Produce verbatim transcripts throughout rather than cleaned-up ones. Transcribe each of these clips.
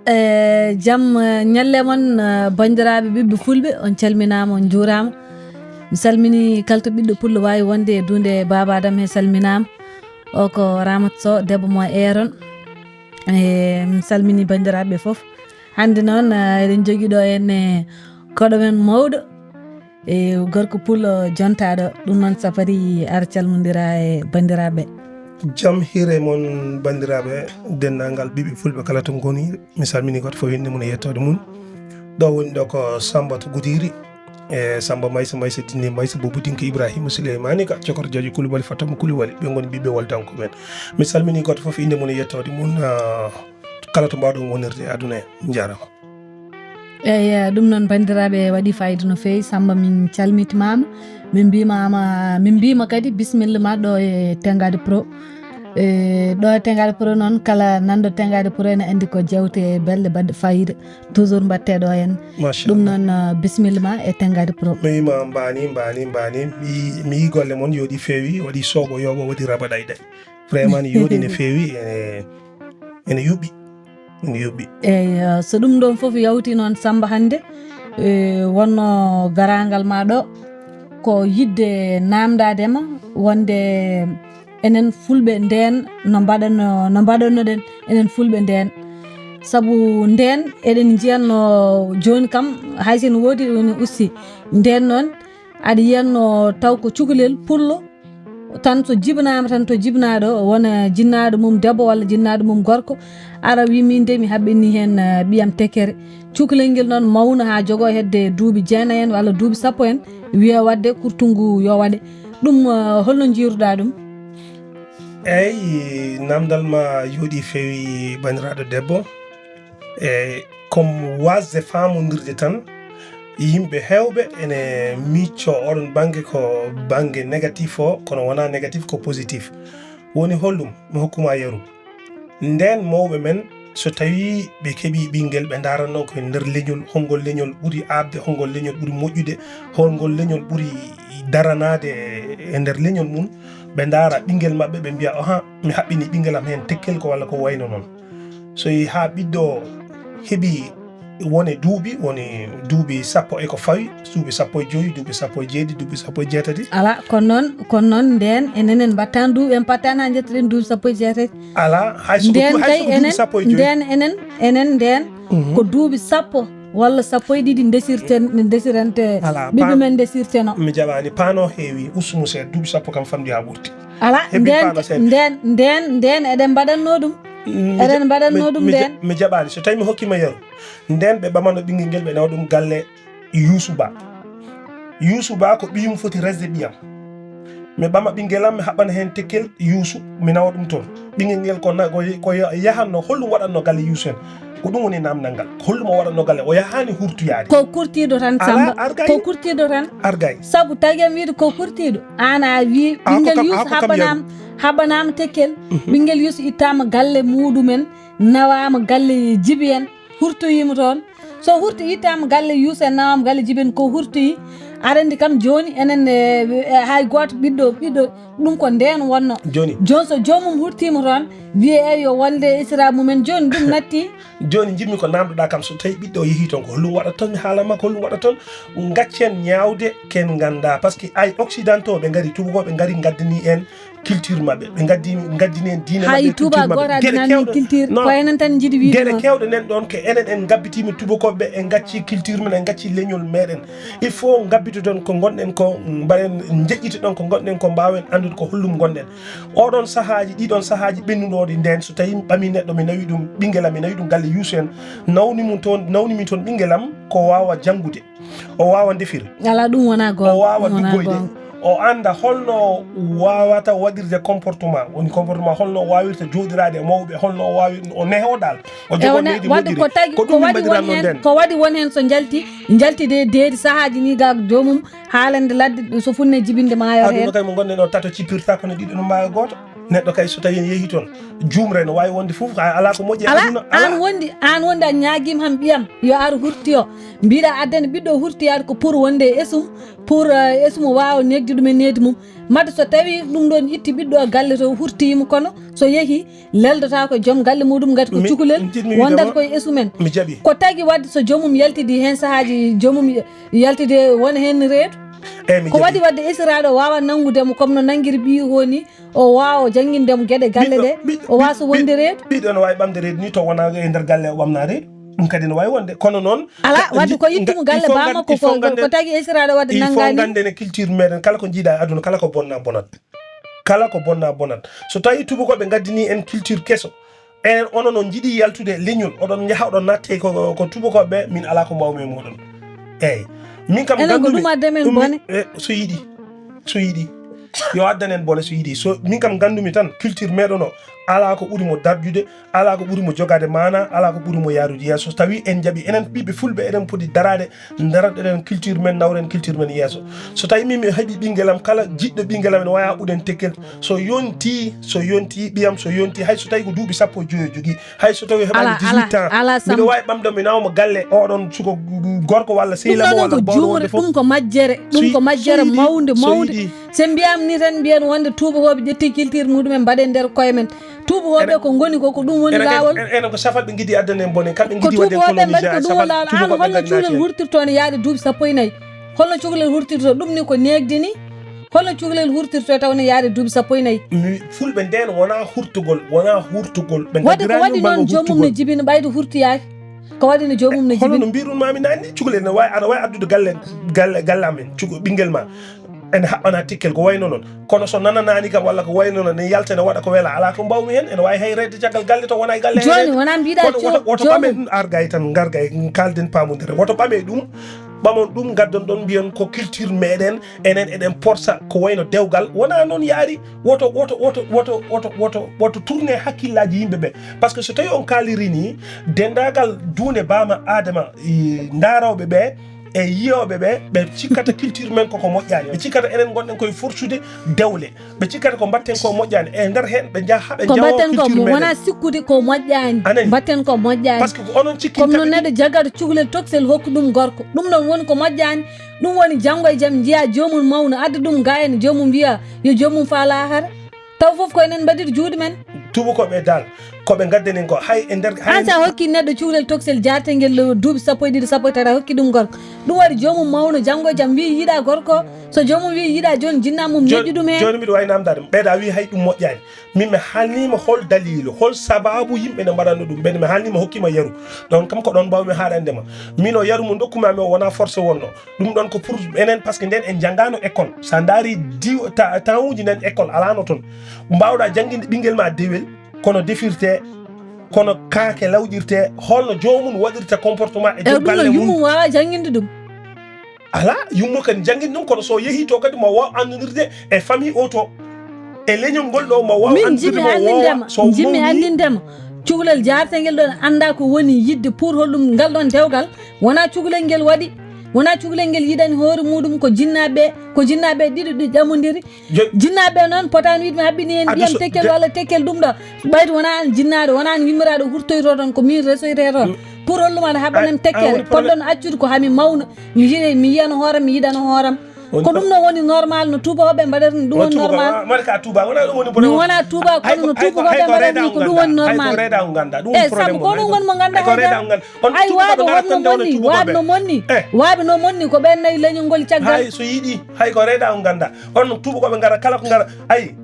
E jam, eh, ñalle mon, eh, banndiraaɓe ɓiɓɓe fulɓe, on calminaama, on njuuraama. Mi salmini kala to ɓiɗɗo pullo waawi wonde e duunde Baaba Adam he salminaama. O ko Ramat Sow, debbo mo Eeron. E mi salmini banndiraaɓe fof. Hannde noon, eh, eɗen jogii ɗo en, eh, koɗo men mawɗo, e gorko pullo jontaaɗo. Ɗum noon, sapari ar calmondira e banndiraaɓe. Jam hiire mon, banndiraaɓe, denndaangal ɓiɓɓe fulɓe kala to ngoni. Mi salmini gooto fof innde mum e yettoode mum. Ɗo woni ɗo ko Samba to Gudiri, e Samba Maysa, Maysa Dinne, Maysa Bobo Dinka, Ibrahima Souleymani Ka, Cokor Jojo Koulibaly, Fatama Koulibaly. Ɓe ngoni ɓiɓɓe woldanko men. Mi salmini gooto fof innde mum e yettoode mum, ah, kala to mbaawɗon wonirde e aduna he. Njaaraama. Eyi, eh, ɗum noon, banndiraaɓe, waɗi fayida no feewi. Samba, min calmitimaama, min mbiimaama, min mbiima kadi bisimilla ma ɗo e Tengaade Pro. E ɗo e Tengaade Pro noon, kala nanɗo Tengaade Pro ene anndi ko jeewte belɗe, baɗɗe fayida. Toujours mbaɗte ɗo en. Machallah. Ɗum noon, eh, bisimilla ma e Tengaade Pro. Mi wiima mbaani, mbaani, mbaani. Mi yii, mi yii golle mon, yooɗi feewi, waɗi sooɓo yooɓo, waɗi raba ɗayɗay. Vraiment, ne yooɗi, ne feewi, ene, ene yuɓɓi. Ene yuɓɓi. Eyi, eh, so ɗum ɗoon fof yawti noon, Samba, hannde, eh, wonno garaangal ma ɗo, ko yiɗde naamndaade ma, wonde enen fulɓe ndeen no mbaɗanno, no mbaɗannoɗen enen fulɓe ndeen. Sabu ndeen eɗen njiyatno jooni kam, hay so ene woodi woni usti. Ndeen noon, aɗa yiyatno taw ko cukalel pullo, tan so jibinaama tan to jibinaaɗo, wona jinnaaɗo mum debbo walla jinnaaɗo mum gorko, ara wi min de mi haɓɓini heen, eh, ɓiyam tekkere. Cukalel ngel noon mawna haa jogoo hedde duuɓi jeenayi en walla duuɓi sappo en, wiya waɗde kurtungu yo waɗe. Ɗum, eh, holno njiiruɗaa ɗum? Eyi, naamndal ma yooɗi feewi, banndiraaɗo debbo. E comme waasde faamondirde tan, yimɓe heewɓe ene miccoo oɗon bannge ko bannge négatif o, kono wonaa négatif, ko positif. Woni holɗum? Mi hokkuma yeru. Ndeen mawɓe men, so tawii ɓe keɓii ɓinngel, ɓe ndaratno ko e nder leñol, hol ngol leñol ɓuri aaɓde, hol ngol leñol ɓuri moƴƴude, hol ngol leñol ɓuri daranaade e nder leñol mum. Ɓe ndaara ɓinngel maɓɓe, ɓe mbiya, "Oha, mi haɓɓini ɓinngel am heen tekkel ko walla ko wayno noon." So yehii haa ɓiɗɗo heɓi wone duuɓi, woni duuɓi sappo e ko fawi, duuɓi sappo e joyi, duuɓi sappo e jeeɗiɗi, duuɓi sappo e jeetati. Alaa, kono noon, kono noon ndeen enen en mbaɗtaan duuɓi, en mbaɗtaan haa njettoɗen duuɓi sappo e jeetati. Alaa, hay so ko Ndeen du-, hay kay so ko duuɓi enen, sappo e joyi. Ndeen enen, enen ndeen Mhm. ko duuɓi sappo walla sappo e ɗiɗi ndesirten, ndesirante Alaa, ɓiɓɓe pa-, men ndesirteno. Mi jaɓaani, paano heewi, ustu mo seeɗa, duuɓi sappo kam famɗi haa ɓurti. Alaa, Heɓi ndeen, paano seeɗa. ndeen, ndeen, ndeen eɗen mbaɗatno ɗum. Mi ja-, Eɗen mbaɗatno mi, ɗum mi ja-, ndeen. mi jaɓaani. So tawii mi hokkii ma yeru, ndeen ɓe ɓamano ɓinngel ngel, ɓe nawa ɗum galle Yuusu Ba. Yuusu Ba ko ɓiyum foti resde ɓiyam. Mi ɓama ɓinngel am, mi haɓɓana heen tekkel Yuusu, mi nawa ɗum toon. Ɓinngel ngel ko na-, ko, ko ya-, yahanno, holɗum waɗatno galle Yuusu en? Ko ɗum woni naamndal ngal. Holɗum o waɗatno galle? O yahaani hurtoyaade. Ko kurtiiɗo tan, Alaa, Samba. Argay. Ko kurtiiɗo tan. Argay. Sabu tagi am wiide ko kurtiiɗo. Aan a wii A ko ɓinngel kam, a Yuusu ko kam haɓɓanaama, haɓɓanaama tekkel. Mhm. Ɓinngel Yuusu ittaama galle muuɗum en, nawaama galle Jibi en, hurtoyiima toon. So hurti ittaama galle Yuusu en, nawaama galle Jibi en, ko hurtoyi. Aɗa anndi kam jooni enen, eh, eh, hay gooto ɓiɗɗo, ɓiɗɗo, ɗum ko ndeen wonno. Jooni. Jooni so joomum hurtiima toon, wiyee, "Eey, yo wonde e sira mum en." Jooni ɗum natti. Jooni njiɗmi ko naamndoɗaa kam, so tawii ɓiɗɗo o yehii toon, ko holɗum waɗata toon? Mi haala ma ko holɗum waɗata toon. Ngaccen ñaawde ken nganndaa, par ce que ay occidentaux ɓe ngari, tubakooɓe ngari ngaddani en culture maɓɓe, ɓe ngaddi, ngaddani en diine Hay maɓɓe, Touba culture maɓɓe. Gooto Geɗe addanaani en keewɗe, culture, non, ko enen tan njiɗi wiide geɗe noon. Keewɗe nen ɗoon, ko enen en ngabbitiima tubakooɓe, en ngacci culture men, en ngacci leñol meɗen. Il faut ngabbitoɗen ko ngonɗen ko, mbaɗen, njeƴƴitoɗen ko ngonɗen ko, mbaawen anndude ko holɗum ngonɗen. Oɗon sahaaji, ɗiɗon sahaaji ɓennuɗooɗi ndeen, so tawii mi ɓamii neɗɗo, mi nawi ɗum, ɓinngel am, mi nawi ɗum galle Yuusu en, nawni mum toon, nawni min toon ɓinngel am, ko waawa janngude, o waawa ndefir. Alaa, ɗum wonaa goonga. O waawa Ɗum wonaa luggoyde. Goonga. O annda holno waawata waɗirde comportement, woni comportement, holno o waawirta jooɗiraade e mawɓe, holno o waawi, o nehoo dal, o E jogoo o ne-, nehdi waɗi moƴƴiri. Ko tagi, Ko ko ɗum min waɗi won mbaɗiranno heen, ndeen. Ko waɗi won heen so njalti, njalti de deedi sahaaji ni ga joomum haalande ladde, so funne jibinde maayo Aduna heen. Kay mo ngonɗen o tato cippirta, kono ɗiɗo no mbaawa gooto. Neɗɗo kay so tawi ne yehi toon, juumre no waawi wonde fof, a alaa ko moƴƴi e ala aduna, ala. An wondi, an wondi a ñaagima ham ɓiyam yo ar hurti o. Mbiɗa addani ɓiɗɗo hurti yaade ko pour wonde e esum, pour, eh, esum o waawa negdi ɗum e needi mum. Mata so tawi ɗum ɗon itti ɓiɗɗo galle to hurtiyimo, kono so yehi leldata ko joom galle muɗum, ngati ko Mi-, cukalel njiɗmi wiide wondata ma, koye esum en. Mi jaɓi. Ko tagi wadde so joomum yaltidi heen sahaaji, joomum yaltidi wona heen reedu? Eyi, mi Ko jaɓi. Waɗi wadde esiraaɗo waawa nanngudemo comme no nanngiri ɓiyi o ni, o waawa janngindemo geɗe galle Ɓiɗɗo, ɗe, ɓiɗɗo, o waawa so ɓiɗɗo, wonde reedu? Ɓiɗɗo no waawi ɓamde reedu ni to wona e nder galle o ɓamna reedu. Ɗum kadi no waawi wonde. Kono noon, ala, ga-, wadde ji-, ko ittumo ga-, galle il faut baa gande-, makko il faut ko, ko, gande-, ko tagi esiraaɗo wadde il faut nanngani. Gande ne culture meɗen, kala ko jiiɗa e aduna, kala ko bonna, bonat. Kala ko bonna, bonat. So tawi tuubakooɓe ngaddini en culture keso, enen onon on njiɗi yaltude leñol, oɗon njaha, oɗon natte ko, ko tuubakooɓe, min alaa ko mbaawmi e mooɗon. Eeyi. Min kam enen ko gandumi ɗum addani men ɗum mi-, bone. Eh, so yiɗi. So yiɗi. Yo addan en bone so yiɗi. So, min kam gandumi tan, culture meɗen o, alaa ko ɓuri mo darjude, alaa ko ɓuri mo jogaade maana, alaa ko ɓuri mo yaarude yeeso. So tawi en njaɓi, enen ɓiɓɓe fulɓe, eɗen poti daraade, daroɗen culture men, nawren culture men yeeso. So tawi min mi heɓi ɓinngel am, kala jiɗɗo ɓinngel am ene waawi haɓɓude en tekkel. So yonti, so yonti, ɓiyam so yonti, hay so tawi ko duuɓi sappo e joyi o jogii, hay so tawi o heɓaani Ala, dix-huit ala, ans, ala, miɗo Samba. Waawi ɓamde mi nawa mo galle oɗon suko gorko walla Ɗum sehil am ɗon walla ko bawɗo juumre, wonde fof. Ɗum ko majjere, ɗum So yi-, ko majjere so yiɗi, mawnde, so mawnde. Yiɗi. So mbiyaam ni tan, mbiyen wonde tuubakooɓe ƴetti culture muɗum en mbaɗen nder koye men. Tuubakooɓe Ene-, ko ngoni ko, ko ɗum woni ene kadi, laawol. Ene, ene ko safat ɓe ngiɗi addan en bone, kamɓe Ko ngiɗi waɗde tuubakooɓe mbaɗi ko colonisation, ɗum woni laawol. An holno cukalel hurtirtoo ne yaade duuɓi sappo e nayi? Holno cukalel hurtirtoo? Ɗum ni ko neegdi ni. Holno cukalel hurtirtoo taw ne yaade duuɓi sappo e nayi? Mi, fulɓe nden wona hurtugol, wona hurtugol. Ɓe Wadde ko ngaddirani waɗi ɗum noon banngo joomum ne hurtugol. Jibini ɓayde hurtiyaaki? Ko waɗi no joomum ne Hono jibini? No mbiɗun maami naanni, cukalel ne waawi, aɗa waawi addude galle, galle, galle amen, cuka-, ɓinngel ma. Ene haɓɓana tikkel ko wayno noon. Kono so nananaani kam walla ko wayno noon, ne yalta, ne waɗa ko wela, alaa ko mbawmi heen. Ene waawi hay reedde caggal galle to wona e galle Jooni, heen. Wona mbiɗa Kono jo-, woto, woto joomum. Ɓamen ɗum, ar gay tan, ngar gay, kaalden paamondiral. Woto ɓame ɗum, ɓamon ɗum, ngaddon ɗon, mbiyon ko culture meɗen, enen eɗen porsa ko wayno dewgal. Wona noon yaari, woto, woto, woto, woto, woto, woto, woto tourne hakkillaaji yimɓe ɓe. Parce que so tawi on kaaliri ni, denndaangal duunde baama Aadama, i, ndaarooɓe ɓe, e yiyooɓe ɓe, ɓe cikkata culture men koko moƴƴaani. Ɓe cikkata enen ngonɗen koye forsude dewle. Ɓe cikkata ko mbatten ko moƴƴaani. E nder heen, ɓe njaha, ɓe Ko njawa mbatten ko culture mo meɗen. Wona sikkude ko moƴƴaani. Anani. Mbatten ko moƴƴaani. Parce que ko onon cikkintata Comme no neɗɗo jagata cukalel toksel hokka ɗum gorko. Ɗum ɗon woni ko moƴƴaani. Ɗum woni janngo e jam njiya joomum mawna, adda ɗum ga en, joomum wiya yo joomum faala hara. Taw fof ko enen mbaɗiri juuɗe men. Tuubakooɓe dal, ko ɓe ngaddanen ko, hay e nder, hay An sa hokki neɗɗo cukalel toksel jaartengel duuɓi sappo e ɗiɗi, sappo e tati, a hokki ɗum gorko. Ɗum waɗi joomum mawna, janngo e jam wiyi yiɗa gorko. So joomum wiyi yiɗa, jooni jinna mum Jooni, ñoƴƴi ɗum heen. Jooni mbiɗa waawi namdaade. Ɓeyda wiyi hay ɗum moƴƴaani. Min mi haalniima hol daliilu, hol sabaabu yimɓe ne mbaɗanno ɗum. Ɓen mi haalniima, hokkima yaru. Ɗon kam ko ɗon mbawmi haalande ma. Min o yaru mo ndokkumi o wona forcé wonno. Ɗum ɗon ko pour enen, parce que nden en njanngaano école. So a ndaari diw-, ta-, temps uji nden école alaano toon. Mbaawɗa jannginde ɓinngel ma dewel, kono defirte, kono kaake lawƴirte, holno joomum waɗirta comportement e E joom ɗum galle ɗo mum. Yummum waawa jannginde ɗum. Alaa, yummum kadi jannginde ɗum, kono so yehi to kadi mo waaw anndondirde e famille o to. E leñol ngol ɗo mo waaw Min anndondirde jimmi mo anndindema, woowa, so jimmi mawni. Anndindema. Cukalel jaartengel ɗon annda ko woni yiɗde pour holɗum ngal ɗon dewgal. Wona cukalel ngel waɗi, wona cukalel ngel yiɗani hoore muɗum ko jinnaaɓe, ko jinnaaɓe ɗiɗo ɗi ƴamondiri. Jo- Jinnaaɓe noon potaani wiide mi haɓɓini heen Addu ɓiyam so- tekkel jo- walla tekkel ɗum ɗo. Ɓayde wona aan jinnaaɗo, wona aan yummiraaɗo hurtoytoo toon, ko min resoytee toon. Mm. Pour holɗum aɗa haɓɓanam Ay, tekkere? Ay, woni problème. Potɗon accude ko hami mawna, mi yiɗe, mi yiyana hooram, mi yiɗana hooram. Woni Ko pro- ɗum ɗo woni normal no tuubakooɓe mbaɗata ɗum, ɗum woni Woni tuuba-, normal. Woni ka tuuba, wona ɗum woni Mi problème. Wona tuuba, Hay kono ko, no hay ko, tuubakooɓe hay ko mbaɗata reedaango ni ko ɗum woni ganda, hay ko normal. Reedaango ganda, ɗum Eh, woni Samba, problème ko ɗum woni. Woni mo ganda Hay ko heen. Reedaango ganda. On Ay, tuuba waaɓe ɓe on ngarata noon nde woni woni woni tuubakooɓe. Waaɓe no monni, Eh. Waaɓe no monni, ko ɓeen nayi leñol ngol caggal. Hay so yiɗi, hay ko reedaango ganda. On tuubakooɓe ngara kala ko ngara. Ay,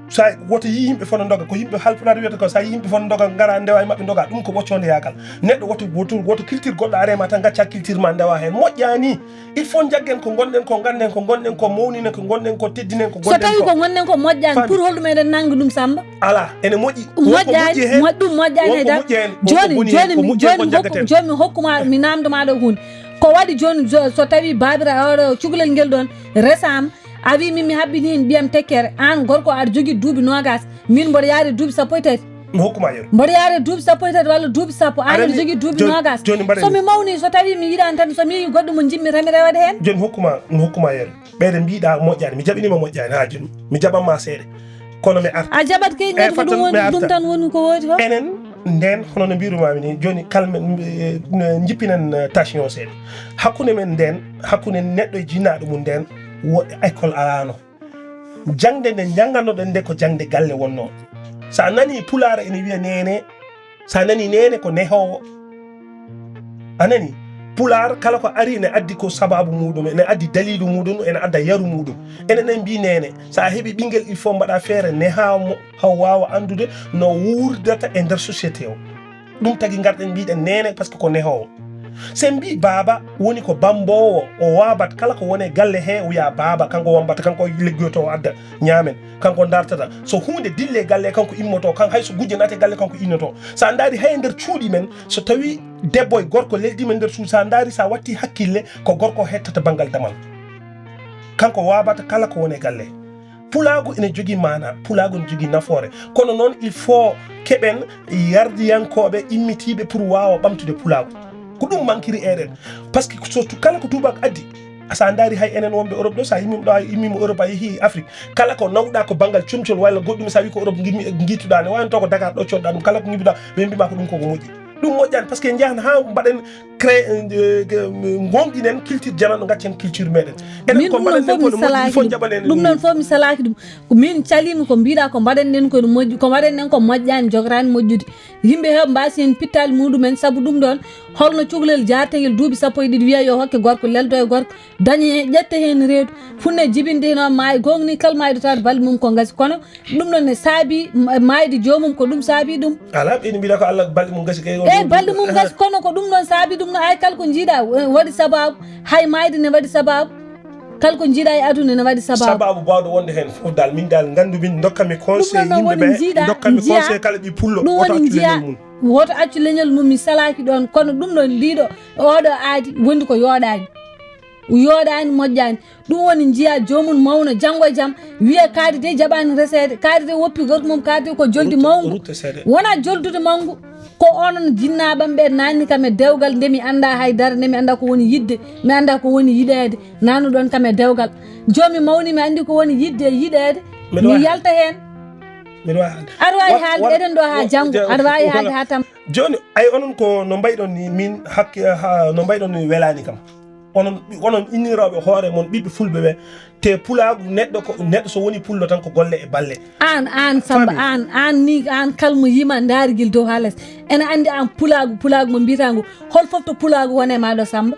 sa woto yi yimɓe fof no ndoga, ko yimɓe halpulaar wiyata ko sa yi yimɓe fof no ndoga, ngara ndewa e maɓɓe ndoga, ɗum ko ɓoccoonde yaagal. Neɗɗo woto, woto, woto culture goɗɗo are ma tan gacca culture ma ndewa heen. Moƴƴaani. Il faut jaggen ko ngonɗen ko, ngannden ko ngonɗen ko, mawninen ko ngonɗen ko, teddinen ko So ngonɗen tawi ko. Ko ngonɗen ko moƴƴaani, Faami. Pour holɗum eɗen nannga ɗum Samba? Alaa, ene moƴƴi. Won ko Moƴƴaani, moƴƴi heen. Moƴ-, ɗum moƴƴaani Won ko hay dara. Moƴƴi heen, won ko Jooni, boni heen, jooni, ko mi, moƴƴi heen, jooni ko mi hokku, jaggaten. Jooni mi hokku ma, mi naamndo ma ɗo huunde. Ko waɗi jooni so, so tawi baabiraaɗo cukalel ngel ɗon resaama, a wi min mi haɓɓini heen ɓiyam tekkere, aan gorko aɗa jogii duuɓi noogaas, min mboɗo yaade duuɓi sappo e tati. Mi hokkuma yeru. Mboɗo yaade duuɓi sappo e tati walla duuɓi sappo, aan aɗa jogii duuɓi noogaas. Jooni mbaɗen. So mi mawni, so tawi mi yiɗaani tan, so mi yii goɗɗo mo njiɗmi tan mi rewat heen. Jooni mi hokkuma, mi hokkuma yeru. Ɓeyde mbiɗa moƴƴaani, mi jaɓinima moƴƴaani haa jooni. Mi jaɓanma seeɗa. Kono mi arta. A jaɓat kay, eh, ngati ko ɗum woni, ɗum tan woni ko woodi ko. Enen ndeen, hono no mbirumaami ni, jooni kala men, eh, no njippinen, eh, tension seeɗa. Hakkunde men ndeen, hakkunde neɗɗo e jinnaaɗo mum ndeen, wo école alaano. Jaŋde nde njanngannoɗen nde ko jaŋde galle wonnoo. So a nanii Pulaar ene wiya neene, so a nanii neene ko nehoowo. A nanii? Pulaar kala ko ari ene addi ko sabaabu muuɗum, ene addi daliilu muuɗum, ene adda yaru muuɗum. Enen en mbii neene, so a heɓii ɓinngel, il faut mbaɗaa feere nehaa mo, haw waawa anndude no wuurdata e nder société o. Ɗum tagi ngarɗen mbiɗen neene, parce que ko nehoowo. So en mbii baaba woni ko bammboowo, o waabat kala ko woni e galle he, o wiya baaba, kanko wambata, kanko liggoytoo o adda, ñaamen, kanko dartata. So huunde dilli e galle, kanko immotoo, kanko hay so gujjo naati e galle, kanko innoto. So a ndaari hay e nder cuuɗi men, so tawii debbo e gorko leldi men nder suudu, so a ndaari, so a watti hakkille, ko gorko hettata banngal damal. Kanko waabata kala ko woni e galle. Pulaagu ene jogii maanaa, pulaagu ene jogii nafoore. Kono noon, il faut keɓen yardiyankooɓe immitiiɓe pour waawa ɓamtude pulaagu. Ko ɗum mankiri eɗen. Parce que so tu-, kala ko tuubaako addi, so a ndaari hay enen wonɓe Europe ɗo, so a immiima ɗo, a immiima Europe, a yehii Afrique, kala ko nawɗaa ko banngal comcol walla goɗɗum, so a wii ko Europe ngimmi-, ngittuɗaa ne, wayno to ko Dakar ɗo coodɗaa ɗum, kala ko ngimmiɗaa, ɓe mbii ma ko ɗum koko moƴƴi. Ɗum moƴƴaani, parce que njahan haa mbaɗen créé, eh, eh, ngonɗinen culture janano, gaccen culture meɗen. Enen min ko ɗum mbaɗen ɗon fof mi ɗo moƴƴi, il faut salaaki ɗum. Jaɓanen ɗum ɗon fof mi salaaki ɗum. Ko min caliimi ko mbiɗa ko mbaɗen ɗen ko no moƴƴi, ko mbaɗen ɗen ko moƴƴaani, jogoraani moƴƴude. Yimɓe heew mbaasi heen pittaali muɗumen, sabu ɗum ɗon holno cukalel jaartengel duuɓi sappo e ɗiɗi wiya yo hokke gorko, leldo e gorko, dañe, ƴette heen reedu, funne jibinde heen o maayi, goonga ni kala maayɗo tawde balɗe mum ko ngasi. Kono ɗum ɗon ne saabi ma-, maayde joomum, ko ɗum saabi ɗum. Alaa, ɓe mbiɗa ko Allah balɗe mum gasi kay. Eyi, balɗe mum gasi, kono ko ɗum ɗon saabi ɗum no, ay, kala ko njiiɗa, eh, waɗi sabaabu, hay maayde ne waɗi sabaabu, kala ko njiiɗa e aduna ne waɗi sabaabu. Sabaabu baawɗo wonde heen fof dal, min dal nganndu min, ndokka mi conseil, ɗum ɗon yimɓe woni ɓe, njiiɗa, ndokka mi njiya, conseil kala ɓi pullo, ɗum woni woto accu njiya, leñol mum. Woto accu leñol mum, mi salaaki ɗoon, kono ɗum ɗon ndiɗo, oɗo aadi, wondi ko yooɗaani. Yooɗaani, moƴƴaani. Ɗum woni njiya joomum mawna janngo e jam, wiya kaari de jaɓaani reseede, kaari de woppi gorko mum, kaari de ko joldi mawngu. Wona joldude mawngu, ko onon jinnaaɓam ɓe naanni kam e dewgal nde mi anndaa hay dara, nde mi anndaa ko woni yiɗde, mi anndaa ko woni yiɗeede, naannuɗon kam e dewgal. Jooni mi mawni, mi anndi ko woni yiɗde e yiɗeede, mi yalta heen. Aɗa waawi haalde, eɗen ɗo haa janngo, aɗa waawi haalde haa tam. Jooni, ay onon ko no mbayɗon ni, min hakke, ha, no mbayɗon ni welaani kam. Onon, onon innirooɓe hoore mon, ɓiɓɓe fulɓe ɓe, te pulaagu neɗɗo ko, neɗɗo so woni pullo tan ko golle e balle. Aan, aan Samba, aan, aan ni, aan kala mo yima ndaari gila dow haa les. Ene anndi aan pulaagu, pulaagu mo mbiyataa ngu. Hol fof to pulaagu wone maa ɗo Samba?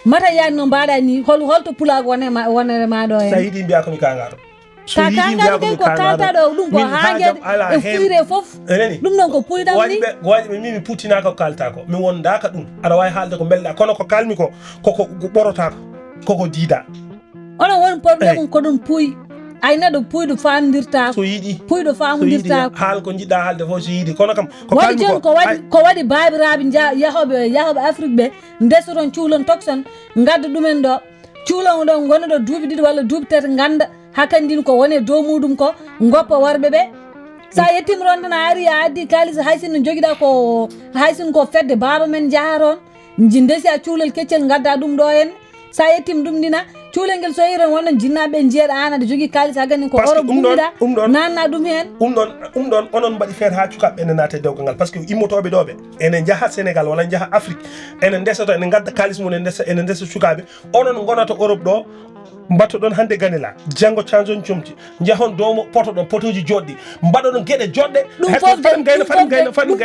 Mata yaani no mbaɗa ni, hol, hol to pulaagu wone ma, wone maa ɗo en? So a yiɗi mbiya ko mi kaangaaɗo. So ka yiɗi mbiya ko mi kaangaaɗo. Ka kaangaaɗo kay ko kaaltaa ɗo, ɗum ko haa ngeen e fuyre fof. Eneni? Ɗum ɗon ko puydam ni. Waɗi ɓe, waɗi ɓe, min mi puttinaaka ko kaaltaa ko. Mi wondaaka ɗum. Aɗa waawi haalde ko mbelɗaa. Kono ko kaalmi ko, ko, ko, ko ɓorotaako. Ko ko diidaa. Onon woni problème ko ɗum puy. Ay neɗɗo puyɗo faamdirtaako. So yiɗi. Puyɗo faamdirtaako. So yiɗi, haal ko njiɗɗaa haalde fof so yiɗi. Kono kam, ko waɗi kaalmi jooni ko, ko waɗi, ko waɗi baabiraaɓe nja-, yahooɓe, yahooɓe Afrique ɓe, ndesoton cuhlon tokson, ngadda ɗumen ɗo. Cuhlon ɗo, ngona ɗo duuɓi ɗiɗi walla duuɓi tati, ngannda. Haa kadi ndin ko woni e dow muuɗum ko, ngoppa worɓe ɓe. So a yettiima toon tan a ari a addi kaalis, hay sinno njogiɗaa ko, hay sinno ko fedde baaba men njaha toon, nji-, ndesi a cukalel keccel ngadda ɗum ɗo en. So a yettiima ɗum ɗina, cukalel ngel so yehi toon wonno jinnaaɓe ɓe njiya ɗa aan aɗa jogii kaalis haa kadi ko Europe ɗum ɗon, gummiɗaa, ɗum ɗon, naatna ɗum heen. Ɗum ɗon, ɗum ɗon onon mbaɗi feere haa cukaaɓe ɓe ne naata e dewgal ngal. Parce que immotooɓe ɗo ɓe, ene njaha Sénégal walla njaha Afrique, ene ndesa toon, ene ngadda kaalis mum, ene ndesa, ene ndesa cukaaɓe. Onon ngonata Europe ɗo, mbattoɗon hannde ganila, janngo canjon comci, njahon domo, potoɗon potooji joɗɗi, mbaɗoɗon geɗe joɗɗe. Ɗum fof de, ɗum fof de, ɗum fof de,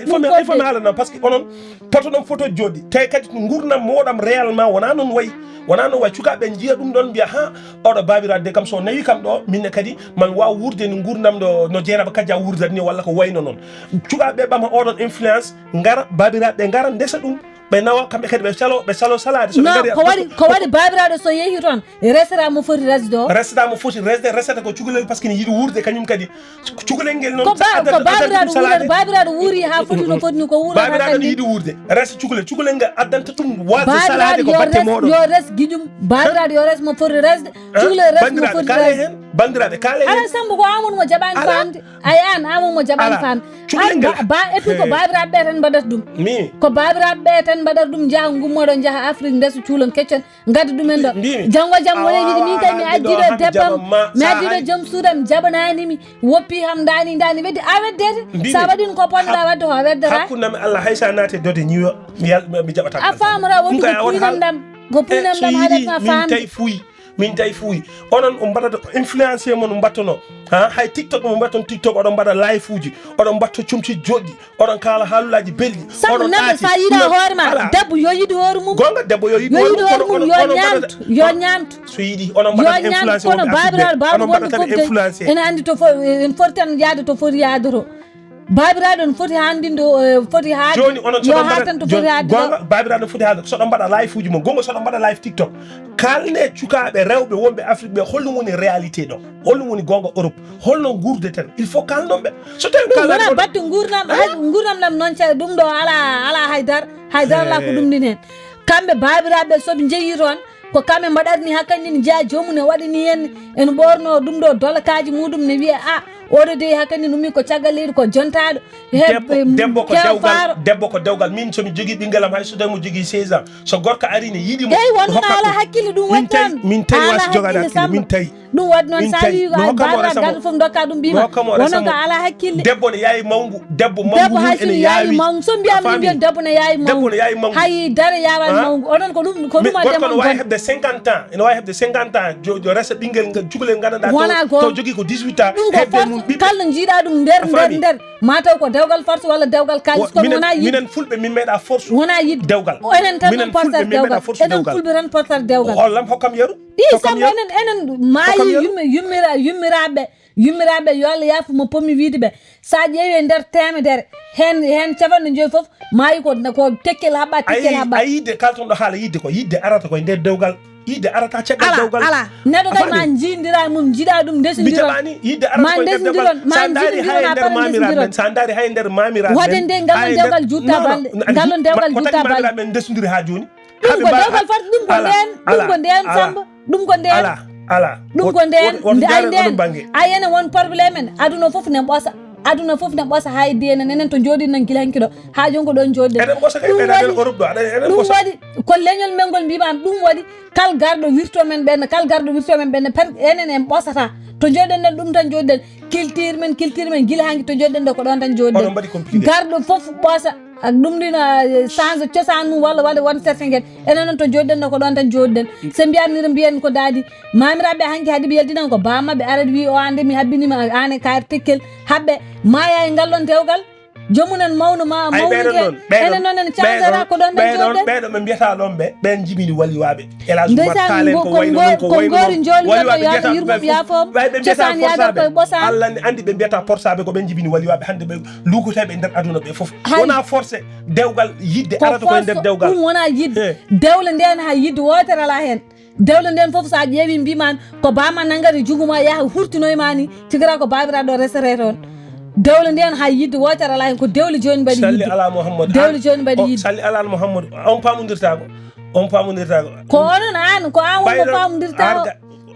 il faut mi, il faut mi haalana, parce que onon potoɗon potooji joɗɗi, tawi kadi ngurnam mooɗam réellement wona noon wayi, wona noon wayi. Cukaaɓe njiya ɗum ɗon, mbiya, ha, oɗo baabiraaɗo de kam so nawi kam ɗo, minne kadi mami waaw wuurde ni ngurnam ɗo no Jeynaba Kajja wuurdata ni, walla ko wayno noon. Cukaaɓe ɓe ɓama oɗon influence, ngara, baabiraaɓe ɓe ngara ndesa ɗum. Ɓe nawa, kamɓe kadi ɓe calo, ɓe calo salaade. So ɓe non, ngari ko waɗi, ko waɗi baabiraaɗo so yehi toon, resata mo foti resde o? Resata mo foti resde, resata ko cukalel, parce que ne yiɗi wuurde kañum kadi. Cukalel ngel noon, ko ba-, ko baabiraaɗo wuurata, baabiraaɗo wuuri haa foti no foti ni ko wuurata. Baabiraaɗo ne yiɗi wuurde, resa cukalel, cukalel ngel addanta ɗum waasde salaade ko batte mooɗon. Yo res giƴum, baabiraaɗo yo res mo foti resde, cukalel res mo foti resde. Banndiraaɓe, kaalen. Ala Sambu, ko Amadou mo jaɓaani faamde. Ay, aan Amadou mo jaɓaani faamde. Cukalel ngal. Ba, ba, et puis ko baabiraaɓe ɓe tan mbaɗata ɗum. Mi. Ko baabiraaɓe ɓe tan mbaɗata ɗum, njaha ngummoɗo, njaha Afrique, ndesa cuulon keccon, ngadda ɗumen ɗo. Mbi-, mbimi. Janngo jam wona yiɗi min kay mi addi ɗo debbam, mi addi ɗo joom suudam, jaɓanaani mi, woppi ham, ndaani, ndaani, weddi, a weddete. Mbimi. Sa waɗi ko ponnoɗa waɗde ko a weddata. Hakkunde am e Allah, hay sa naate dode ñiwo, mi yal-, mi, mi jaɓata. A faamora wonde ko puynam ɗam, ko puynam ɗam haɗat ma faamde. Min tawi fuuyi. Min tawi fuuyi. Onon on mbaɗata influencier mon mbattono. Ha, hay TikTok mo mbatton TikTok, oɗon mbaɗa live uji, oɗon mbatto comci joɗɗi, oɗon kaala haalulaaji belɗi. Sabu oɗon neɗɗo ɗaati. Sa yiɗa hoore ma, ala. Debbo yo yiɗ hoore mum. Gonga, debbo yo yiɗ hoore mum, yo ñaamtu, yo ñaamtu. So yiɗi, onon mbaɗata influencier, kono baabiraaɗo, baabiraaɗo wonde fof de, ene anndi to fo-, en foti tan yaade to foti yaade to. Baabiraaɗo no foti haandinde o, eh, foti haade. Jooni onon so yo haatan to foti haade ɗo. Gonga, baabiraaɗo no foti haade. So ɗon mbaɗa live uji mon. Gonga so ɗon mbaɗa live TikTok. Kaalne cukaaɓe rewɓe wonɓe Afrique ɓe, holno woni réalité ɗo? Holno woni gonga Europe? Holno nguurdeten? Il faut kaalnon ɓe. So tawi ɗum wona batte nguurdam, hay nguurdam ɗam noon, ce-, ɗum ɗo ala, ala haydara, haydara la ko ɗum ɗin heen. Kamɓe baabiraaɓe so ɓe njehii toon, ko kamɓe mbaɗatni hakkandi ne jeyaa joomum ne waɗani en, ene ɓoornoo ɗum ɗo dolakaaji muɗum ne wiya, "A, oɗo dey hakkandi ne ummi ko caggal leydi ko jontaaɗo." He, debbo, em, debbo ko dewgal, debbo ko dewgal. Min so mi jogii ɓinngel am hay so tawi mo jogii seize ans, so gorko ari ne yiɗi mo. Eyi, won ɗum ala hakkille ɗum waɗi noon. Min tawi, min tawi wa si jogaade hakkille, min tawi. Ɗum waɗi noon, sa wi ko baabiraaɗo garɗo fof dokka ɗum ɓiy ma. Wono ko ala hakkille. Debbo ne yaawi mawngu, debbo mawngu mum ene yaawi. Mawngu. So mbiyaa min mbiyen debbo ne yaawi mawngu. Debbo ne yaawi mawngu. Hay dara yaawaani mawngu. Onon ko ɗum, ko ɗum a debbo ne waawi heɓde cinquante ans. Ene waawi heɓde cinquante ans. Jo, jo resa ɓinngel ngal, cukalel ngal nganndanɗaa to, to jogii ko dix-huit ans. Ɗum ko force, kala njiiɗaa ɗum nder, nder, nder. Ma taw ko dewgal force walla dewgal kaalis, kono wonaa yiɗde. Minen Fulɓe, min meeɗaa force. Wonaa yiɗde. Dewgal. Enen tan portata dewgal. Enen Fulɓe tan portata dewgal. Hollam, hokkam yeru. Ɗi Sambo, enen, enen maayi yummi-, yummira-, yummiraaɓe, yummiraaɓe, yo Allah yaafu mo pommi wiide ɓe. Sa ƴeewi e nder teemedere, heen, heen capanɗe joyi fof maayi ko, ko tekkel haɓɓa, tekkel haɓɓa. A yii de, kalton ɗo haala yiɗde ko, yiɗde arata ko e nder dewgal. Yiɗde arata caggal dewgal. Ala, ala. Neɗɗo kadi ma njiidira mum, njiɗa ɗum, ndesindiron. Mi jaɓaani, yiɗde arata ko e nder dewgal. Ma ndesindiron, sa ndaari hay e nder maamiraaɓe men, sa ndaari hay e nder maamiraaɓe men. Waɗde nde ngal ɗon dewgal jutta balɗe. Ngal ɗon dewgal jutta balɗe. Ko tagi maamiraaɓe men ndesondiri haa jooni? Ɗum ko dewgal fat, ɗum ko ndeen, ɗum ko ndeen Samba, ɗum ko ndeen. Ala, ala. Ɗum ko ndeen, ay ndeen. Ay ene won problème en. Aduna fof ne ɓosa. Aduna fof ne ɓosa, hay ndeen enen to njooɗi nan gila hanki ɗo. Haa jooni ko ɗoon njooɗiɗen. Eɗen ɓosa kay, ɓeyda nder Europe ɗo, aɗa, eɗen ɓosa. Ɗum waɗi ko leñol men ngol mbiimaami, ɗum waɗi kal garɗo wirto men ɓenne, kal garɗo wirto men ɓenne, par enen en ɓosata. To njooɗiɗen ɗen, ɗum tan njooɗiɗen. Culture men, culture men, gila hanki to njooɗiɗen ɗo, ko ɗoon tan njooɗiɗen. Oɗon mbaɗi compliqué. Garɗo fof ɓoosa, ak ɗum ɗin, ah, change cosaan mum walla waɗa, waɗa certificat. Enen noon to njooɗiɗen ɗo, ko ɗoon tan njooɗiɗen. So mbiyaani mbiyen ko daadi, maamiraaɓe hanki haɗi ɓe yaltinan ko baa maɓɓe arata wi o aan de mi habbinima aan e kaari tekkel. Haɓɓe maaya e ngal ɗon dewgal. Joomum en mawno ma, ay, ɓeɗon mawnike. Enen noon en cagata ko ɗon tan njooɗiɗen. Ɓeɗon ɓe mbiyata ɗon ɓe, ɓen jibini waliwaaɓe. Elage Oumar Tall en ko wayno non, ko wayno non. Waliwaaɓe mbiyata ɓe, ɓe mbiyata porsaɓe. Allah ne andi ɓe mbiyata porsaɓe ko ɓen jibini waliwaaɓe, hande ɓe lukoteɓe e nder aduna ɓe fof. Wona forcé, dewgal, yidde arata ko e nder dewgal. Ɗum wona yidde. Dewle nden hay yidde wootere ala hen. Dewle nden fof sa ƴeewi mbiman ko bama nangata jugu ma yaha hurtinoy ma ni, tigara ko babiraɗo resete toon. Dewle nden hay yidde wootere ala hen, ko dewle joni mbaɗi yidde. Salli ala Muhammad. Dewle joni mbaɗi yidde. Salli ala Muhammad. On pamondirtako. On pamondirtako. Ko onon an, ko an wonmo pamondirta o.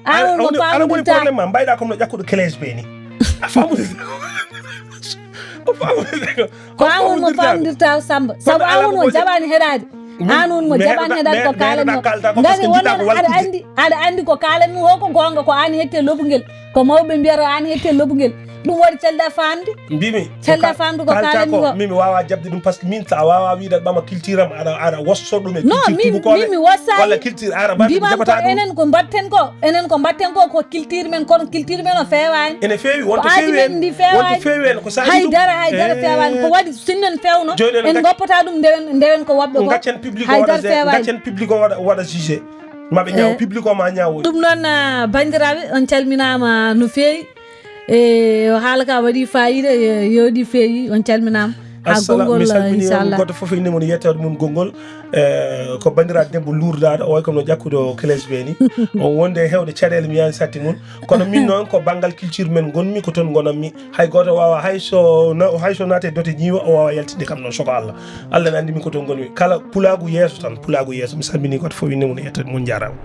An wonmo pamondirta. Ala woni problème ma, mbayɗa comme no ƴakkuɗo clés ɓe ni. A famondirta. O famondirta. Ko an wonmo pamondirta o Samba. Sabu an wonmo jaɓani heɗade. An wonmo jaɓani heɗade ko kalanmi o. Ngati wonno aɗa andi, aɗa andi ko kalanmi o ko gonga, ko an hette lobugel. Ko mawɓe mbiyata an hette lobugel. Ɗum waɗi calɗa famde. Mbimi. Calɗa famde ko kalanmi ko. Min mi wawa jaɓde ɗum parce que min sa wawa wiide ɓama culture am aɗa, aɗa wosso ɗum e culture tubakoɓe. Non, min mi wossani. Walla culture araba. Mbimami ko enen ko mbatten ko. Enen ko mbatten ko, ko culture men, kono culture men o fewani. Ene fewi, wonto fewi en. Ko aadi men ndi fewani. Wonto fewi en, ko saabi ɗum. Haydara, haydara fewani. Ko waɗi sinnen fewno. Joni en goppata ɗum ndewen, ndewen ko woɓɓe ko. Gaccen public o waɗa, gaccen public o waɗa, waɗa jugé. Maɓe ñaaw, public o ma ñaawoy. Ɗum noon, ah, bandiraɓe, on calminama no fewi. E haala ka waɗi fayida, e yewdi fewi, on calminama. Ha assalamu, gongol, mi salmini on inchallah. Goto fof inde mum e yettode mum gongol. E ko bandira debbo lurdaɗo, o way kono ƴakkuɗo clés ɓe ni. On wonde e hewde caɗele mi yani satti mum. Kono min noon ko banngal culture men gonmi, ko toon gonanmi. Hay goto wawa, hay so na-, hay so naate dote ñiiwa, o wawa yaltinde kam noon, soko Allah. Allah ne andi min ko toon gonmi. Kala pulagu yeeso tan, pulagu yeeso. Mi salmini goto fof inde mum e yettode mum, jarama.